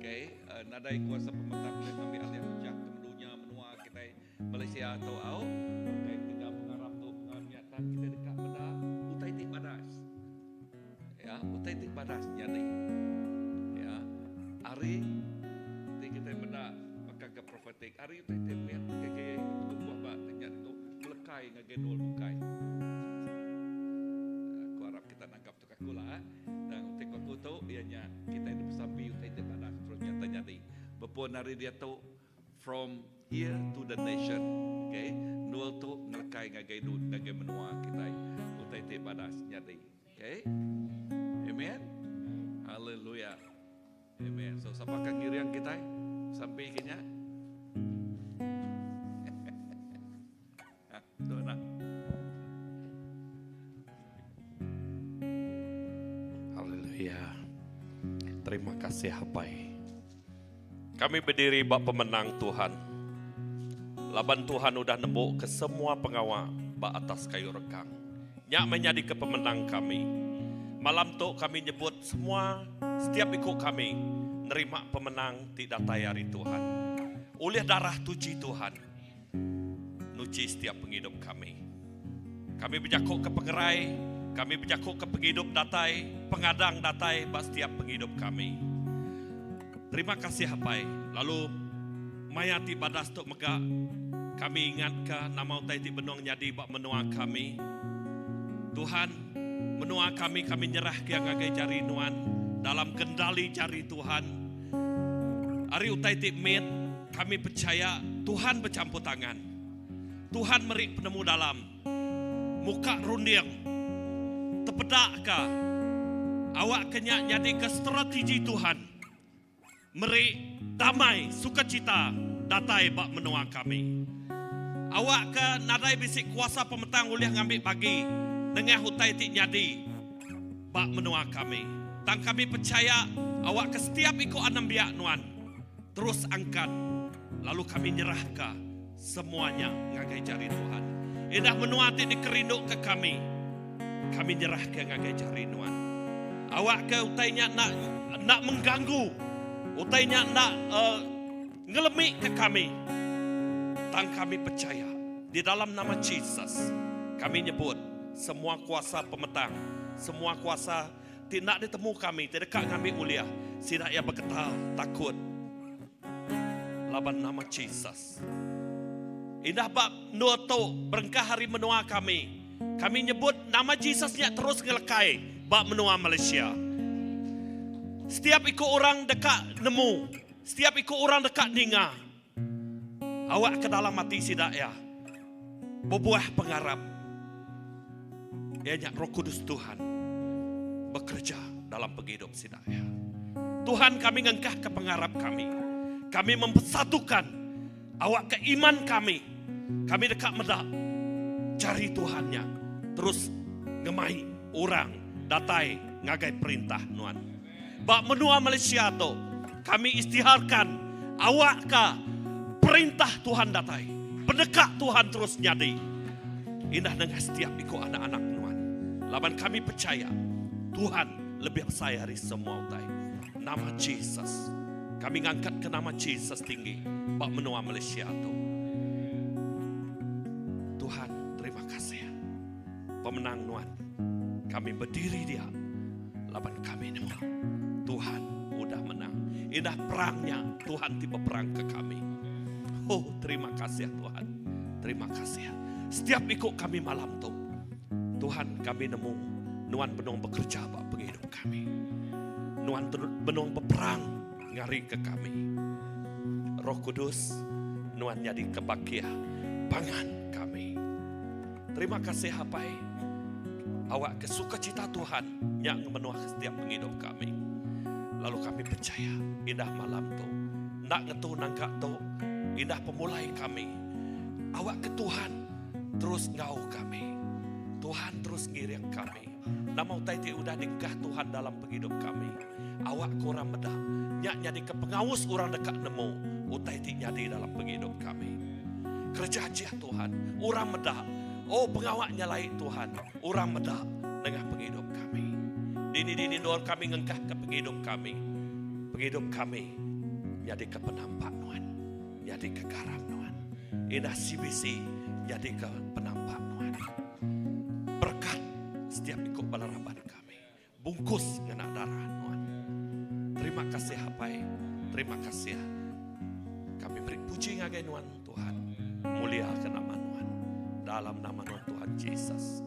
Okay. Nadai kuasa pemetang ulih ngambi alih pecah ke mendunya menua kitai Malaysia tu au. Okay ketegal pengarap tu pengarap nya tang kitai deka meda utai ti badas. Ya, utai ti badas nyadi. Ya, ari ti kitai meda baka ke prophetic ari utai ti mit ngagai betumbuh ba nya ditu melekai ngagai endur bukai. Aku arap kita nangkap tu aku lah. Tang utai ku aku tu iya nya kitai besampi utai ti badas terus nyata nyadi. Bepun ari diatu From here to the nation okay endul tu ngelekai ngagai dun ngagai menua kitai utai ti badas nyadi okay amen hallelujah amen so sapa ka ngiring kitai sampi ke nya tu nak Haleluya. Terima kasih Apai. Kami bediri ba pemenang Tuhan. Laban Tuhan udah nembuka semua pengawa ba atas kayu rekang. Nya meh nyadika pemenang kami. Malam tu kami nyebut semua setiap iku kami nerima pemenang ti datai ari Tuhan. Ulih darah tuchi Tuhan nuchi setiap pengidup kami. Kami bejaku ke pengerai, kami bejaku ke pengidup datai, pengadang datai ba setiap pengidup kami. Terima kasih Apai. Lalu maya ti badas tu mega kami ingatka nama utai ti benung nyadi ba menua kami. Tuhan, menua kami kami nyerahka iya ngagai jari Nuan dalam kendali jari Tuhan. Ari utai ti mit kami pechaya Tuhan bechampur tangan. Tuhan meri penemu dalam, muka runding, tepedaka awakka nya nyadika strategi Tuhan meri damai sukacita datai ba menua kami. Awakka nadai bisi kuasa pemetang ulih ngambi bagi nengah utai ti nyadi ba menua kami. Tang kami pechaya awakka setiap iku anembiak nuan terus angkat lalu kami nyerahka Semua nya ngagai jari Tuhan. Indah menua ti dikerinduka kami, kami nyerahka ngagai jari Nuan. Awakka utai nya enda enda mengganggu, utai nya enda uh, ngelemika kami. Tang kami pechaya di dalam nama Jesus, kami nyebut. Semua kuasa pemetang, semua kuasa ti enda ditemu kami ti deka ngambi ulih sida iya beketal takut laban nama Jesus. Indah ba endur tu berengkah ari menua kami, kami nyebut nama Jesus nya terus ngelekai ba menua Malaysia. Setiap iku orang deka nemu, setiap iku orang deka ninga. Awak ke dalam ati sida iya bebuah pengarap, iya nya Roh Kudus Tuhan bekereja dalam pengidup sida iya. Tuhan kami ngengkahka pengarap kami. Kami mempersatukan awak ke iman kami. Kami deka meda jari Tuhan nya terus ngemai orang datai ngagai perintah nuan. Ba menua Malaysia tu, kami istiharkan awakka perintah Tuhan datai, peneka Tuhan terus nyadi indah nengah setiap iku anak-anak nuan. Laban kami pechaya Tuhan lebih besai ari semua utai. Nama Jesus. Kami ngangkatka nama Jesus tinggi ba menua Malaysia tu. Tuhan, terima kasih. Pemenang nuan. Kami bediri dia laban kami nemu Tuhan udah menang. Indah perang nya Tuhan ti beperang ke kami. Oh, terima kasih Tuhan. Terima kasih. Setiap iku kami malam tu, Tuhan kami nemu nuan benung bekerja ba pengidup kami. Nuan benung beperang ngari ke kami. Roh Kudus, nuan nyadi ke bakih pangan kami. Terima kasih Apai. Awak ke sukacita Tuhan nya ngemenuh setiap pengidup kami. Lalu kami percaya indah malam tu. Enda ngetu nangka tu. Indah pemulai kami. Awak ke Tuhan terus ngau kami. Tuhan terus ngiring kami. Nama utai ti udah dingkah Tuhan dalam pengidup kami. Awak ke orang meda. Nya nyadi ke pengaus orang deka nemu utai ti nyadi dalam pengidup kami. Kereja ajih Tuhan. Orang meda. Oh pengawa nyelai Tuhan. Orang meda nengah pengidup kami. Dini-dini endur kami ngengkah ke pengidup kami. Pengidup kami nyadi ke penampak nuan. Nyadi ke garam nuan. Indah CBC nyadi ke penampak nuan. Berkat setiap iku bala raban kami. Bungkus ngena darah nuan. Terima kasih Apai. Terima kasih. Kami beri puji ngagai nuan Tuhan. Mulia ke nama nuan. Dalam nama nuan Tuhan Jesus.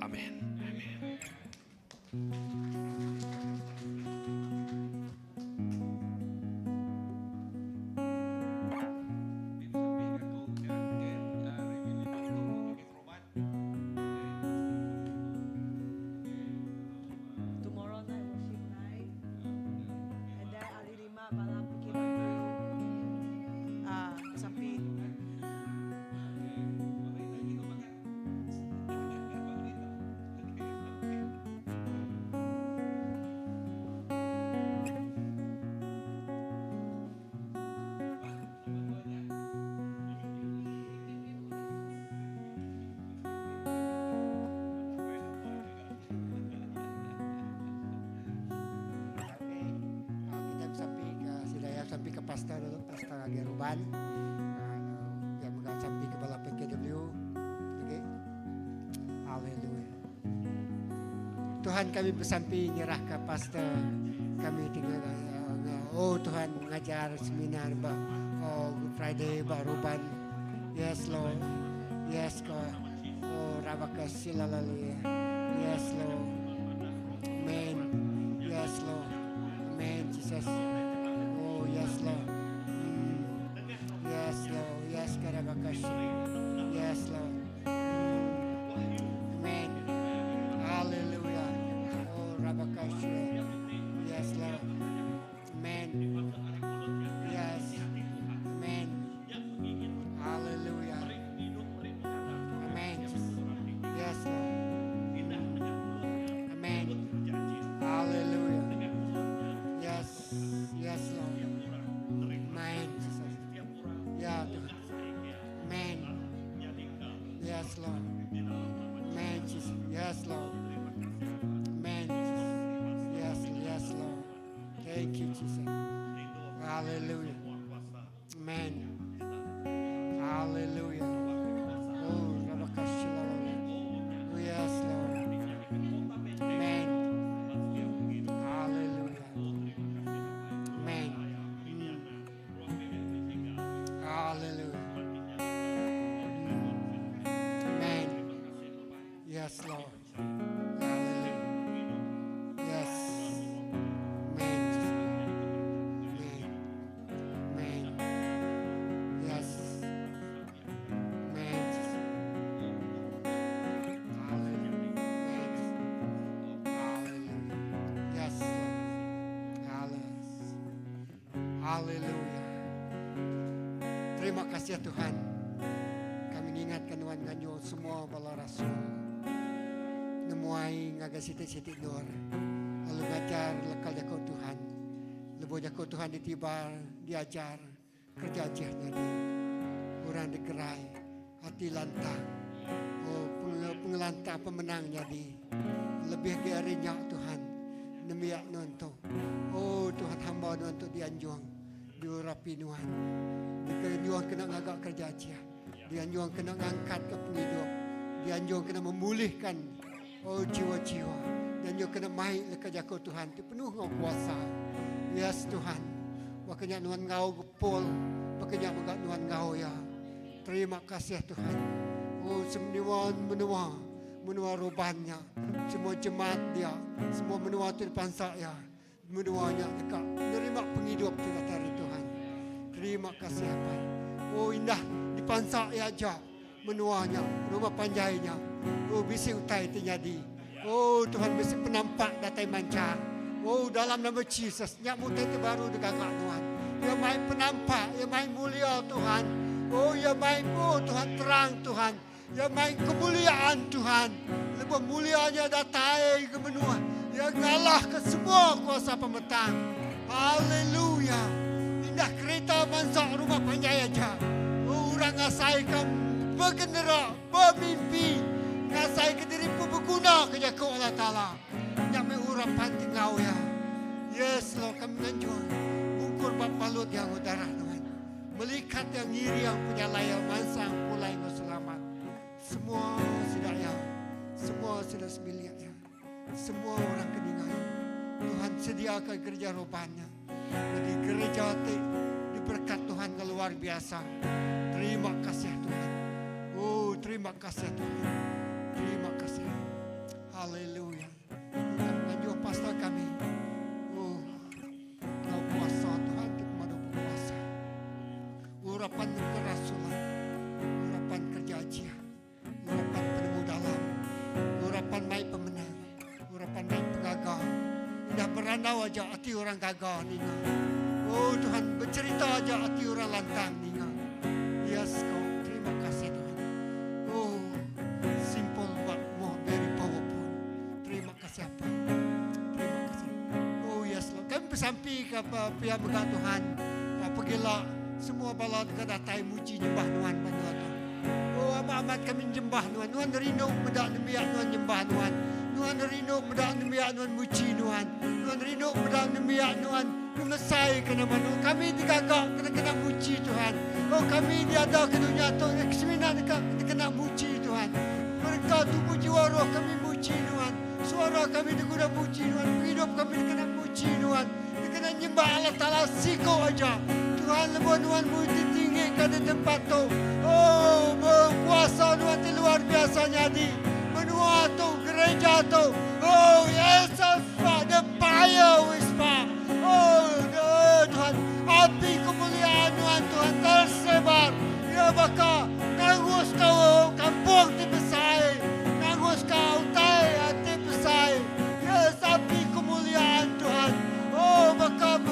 Amin. Amin. Tomorrow night worship night. And then hari lima malam PKW. Ah, sampai. Okay. Ah, kita sampai ke Sidaya sampai ke pastor dulu, pastor Agi Ruban. Ah, yang mega sampai ke bala PKW. Okay. Haleluya. Tuhan kami besampi nyerah ke pastor kami tinggal oh Tuhan ngajar seminar ba oh Good Friday ba Ruban. Yes Lord. Yes God. Oh Rabaka Silalaluya. Yes Lord. Amen. Yes Lord. Amen Jesus. Oh yes Lord. Mm. Yes Lord. Yes Karabakashi. Yes Lord. Mm. Amen. Hallelujah. Oh Rabakashi. Yes Lord. Amen. Yes. Amen. Hallelujah. Amen. Yes Lord. Amen. Hallelujah. Yes. Yes Lord. Amen. Jesus. Yeah. Amen. Yes Lord. Amen. Jesus. Yes Lord. Amen. Yes. Yes Lord. Thank you Jesus. Hallelujah. Amen. Hallelujah. Oh, Rabakashila. Yes. Haleluya. Terima kasih Tuhan. Kami ngingatka nuan nganjung semua bala rasul nemuai ngagai siti-siti endur lalu ngajar leka jaku Tuhan. Lebuh jaku Tuhan ditibar, diajar, kereja ajih nyadi. Orang digerai, ati lantang. Oh, pengelantang pemenang nyadi. Lebih agi ari nya Tuhan, nembiak nuan tu. Oh Tuhan hamba nuan tu dianjung, diurapi nuan. Dianjung kena ngaga kereja ajih. Dianjung kena ngangkatka pengidup. Dianjung kena memulihkan oh jiwa-jiwa. Dianjung kena mai leka jaku Tuhan ti penuh enggau kuasa. Yes Tuhan. Baka nya nuan enggau Paul, baka nya mega nuan enggau iya. Terima kasih Tuhan. Oh semua menua, menua Roban nya, semua jemaat dia, semua menua ti dipansa iya, menua nya deka nerima pengidup ti datai ari Tuhan. Terima kasih Apai. Oh indah dipansa iya aja menua nya, rumah panjai nya. Oh bisi utai ti nyadi. Oh Tuhan bisi penampak datai manchar. Oh dalam nama Jesus nya meh utai ti baru digaga nuan. Iya mai penampak, iya mai mulia Tuhan. Oh iya mai oh Tuhan terang Tuhan. Iya mai kemuliaan Tuhan. Lebuh mulia nya datai ke menua, iya ngalahka semua kuasa pemetang. Haleluya. Indah kereta mansa rumah panjai aja. Oh orang ngasaika begenera. Bemimpi ngasaika diri empu beguna ke jaku Allah Taala. Nya meh urapan ti enggau iya. Yes Lord kami nganjung bungkur ba balut iya enggau darah nuan. Melikat iya ngiring pejalai iya mansang pulai enggau selamat. Semua sida iya, semua sida sebilik iya, semua orang ke ninga iya. Tuhan sediaka gereja roban nya. Nyadi gereja ti diberekat Tuhan enggau luar biasa. Terima kasih Tuhan. Oh, terima kasih Tuhan. Terima kasih. Haleluya. Tuhan ngajuh pastor kami. Oh, enggau kuasa Tuhan ti pemadu bekuasa. Urapan kerasulan. Urapan kerja ajiah. Urapan penemu dalam, urapan mai pemenang, urapan mai pengaga. Indah berandau aja ati orang gaga ninga. Oh Tuhan, bercerita aja ati orang lantang ninga. Yes, kau terima kasih Tuhan. Oh, simple but more very powerful. Terima kasih apa? Terima kasih. Oh yes, Lord. Kami besampi ke pihak mega Tuhan. Pegila semua bala ke datai muji nyembah Nuan pada Tuhan. Oh amat-amat kami nyembah Nuan. Nuan rindu meda nembiak Nuan nyembah Nuan. Nuan rindu meda nembiak Nuan muji Nuan. Nuan rindu meda nembiak Nuan ngemesai ke nama Nuan. Kami digaga kena kena muji Tuhan. Oh kami diada ke dunya tu semina deka kena muji Tuhan. Mereka tubuh jiwa roh kami muji Nuan. Suara kami diguna muji Nuan. Pengidup kami dikena muji Nuan. Dikena nyembah Allah Taala siko aja. Tuhan lebuh Nuan muji tinggi ka di tempat tu. Oh, bekuasa Nuan ti luar biasa nyadi. Menua tu, gereja tu. Oh, yes, spark, the fire will spark. Oh, the, Tuhan, api kemuliaan Nuan Tuhan tersebar. Ya baka ngangus kau kampung ti besai. Ngangus kau utai ti besai. Yes, api kemuliaan Tuhan. Oh, baka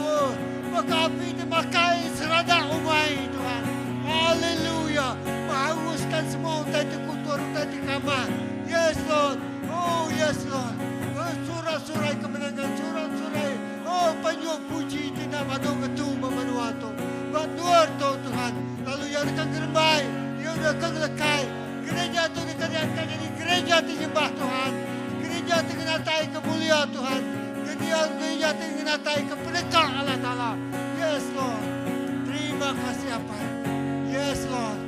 baka api ti makai seradak umai Tuhan. Haleluya. Menghanguskan semua utai ti kutur, utai ti kamah. Yes, Lord. Oh, yes, Lord. Oh, surat-surai kemenangan, surat-surai. Oh, penyuk puji ti nak badu ngetu ba menua tu. Ba endur tu, Tuhan. Lalu iya deka ngerembai, iya deka ngelekai. Gereja tu deka diangkat nyadi gereja ti nyembah Tuhan. Gereja ti ngenatai ke mulia Tuhan. Gereja, gereja ti ngenatai ke peneka Allah Taala. Yes, Lord. Terima kasih Apai. Yes, Lord.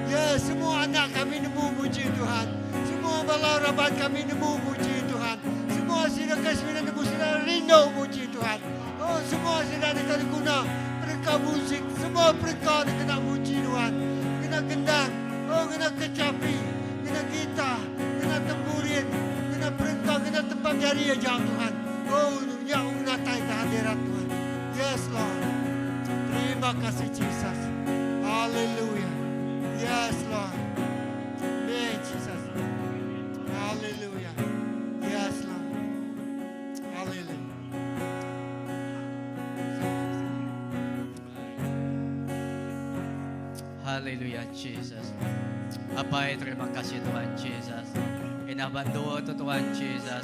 Yes, semua anak kami nemu muji Tuhan. Semua bala raban kami nemu muji Tuhan. Semua sida ke semina nemu sida rindu muji Tuhan. Oh, semua sida deka diguna perengka musik, semua perengka dikena muji Tuhan. Kena gendang, oh kena kecapi, kena gitar, kena temburin, kena perengka, kena tempat jari aja Tuhan. Oh, nya natai kehadiran Tuhan. Yes, Lord. Terima kasih Jesus. Hallelujah. Yes, Lord. Amen, Jesus. Hallelujah. Yes, Lord. Hallelujah. Hallelujah Jesus. Apai terima kasih Tuhan Jesus. Ina bantu tu Tuhan Jesus.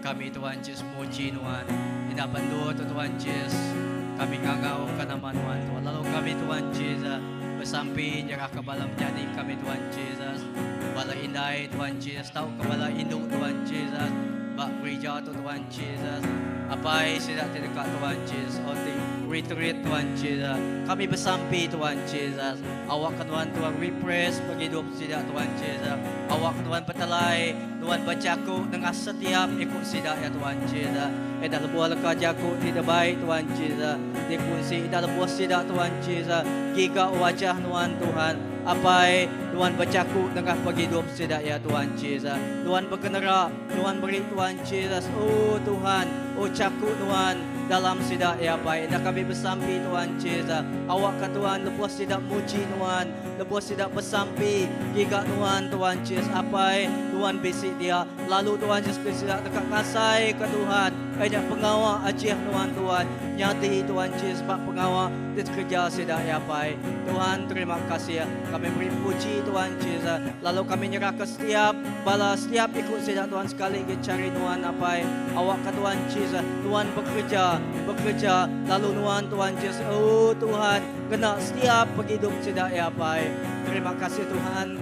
Kami Tuhan Jesus muji Nuan. Ina bantu tu Tuhan Jesus. Kami ngangau ke nama Nuan Tuhan. Lalu kami Tuhan Jesus besampi nyerah ke bala menyadi kami Tuhan Jesus. Bala indai Tuhan Jesus tau ke bala indu Tuhan Jesus. Ba gereja tu Tuhan Jesus. Apai sida ti deka Tuhan Jesus. Oh ti retreat Tuhan Jesus. Kami besampi Tuhan Jesus. Awak ke Nuan Tuhan refresh pengidup sida Tuhan Jesus. Awak ke Nuan betelai, Nuan bejaku nengah setiap iku sida ya Tuhan Jesus. Enda lebuh leka jaku ti debai Tuhan Jesus. Dikunsi enda lebuh sida Tuhan Jesus. Giga wajah Nuan Tuhan. Apai, Nuan bejaku nengah pengidup sida ya Tuhan Jesus. Nuan bekenera, Nuan beri Tuhan Jesus. Oh Tuhan, oh jaku Nuan dalam sida ya Apai. Enda kami besampi Tuhan Jesus. Awak ke Tuhan lebuh sida muji Nuan, lebuh sida besampi giga Nuan Tuhan Jesus. Apai, Tuhan bisi dia. Lalu Tuhan Jesus Kristus sida deka ngasai ke Tuhan. Nya pengawa ajih Nuan Tuhan. Nyadi Tuhan Jesus ba pengawa ti kereja sida ya Apai. Tuhan terima kasih. Kami beri puji Tuhan Jesus. Lalu kami nyerah ke setiap bala setiap iku sida Tuhan sekali ke cari Nuan Apai. Awak ke Tuhan Jesus. Tuhan bekerja, bekerja. Lalu Nuan Tuhan Jesus. Oh Tuhan, kena setiap penghidup sida ya Apai. Terima kasih Tuhan.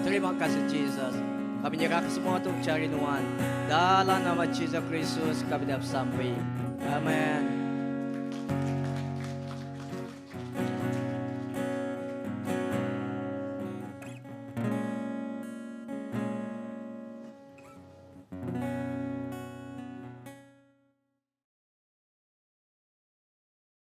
Terima kasih Jesus. Kami nyerah ke semua untuk cari Nuan. Dalam nama Jesus Kristus kami dah sampai. Amen.